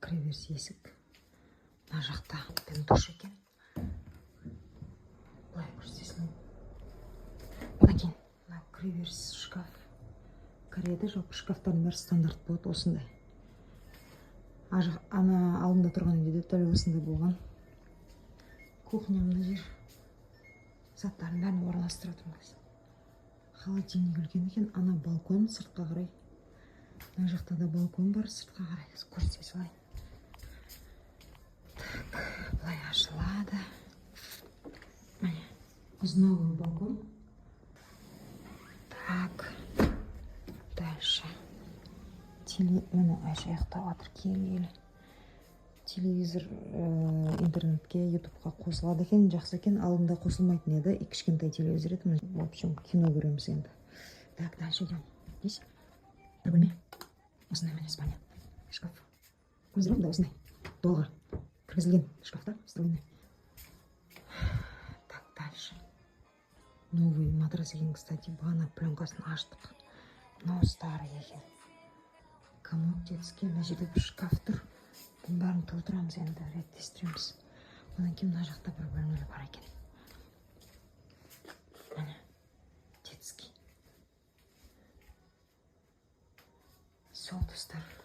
Кіреберіс есік. Мына жақта душ екен. Былай көрсете салайын. Одан кейін мына кіреберіс шкаф кіреді. Жалпы, шкафтардың бәрі стандарт болады осындай. Ана алдында тұрған үйде де дәл осындай болған. Кухня мына жер. Заттардың бәрін орналастырып жатырмын қазір. Холодильник үлкен екен. Ана балкон сыртқа қарай. Мына жақта да балкон бар сыртқа қарай. Көрсете салайын. Так, былай ашылады. Міне, ұзынау балкон. Так, дальше. Міне, Айша ұйықтап жатыр келгелі. Телевизор интернетке, Ютубқа қосылады екен, жақсы екен. Алдында қосылмайтын еді, и кішкентай телевизор еді. В общем, кино көреміз енді. Так, дальше идем. Здесь бір бөлме. Осындай, міне, спальня. Шкаф. Көрдіңіздер ме, мында осындай дуалға кіргізілген шкафтар, встроенный. Так, дальше. Новый матрас екен, кстати, бағана пленкасын аштық. Мынау старый екен. Комод детский, мына жерде бір шкаф тұр. Бұның бәрін толтырамыз енді, реттестіреміз. Одан кейін мына жақта бір бөлмелер бар екен. Міне, детский. Сол, достар.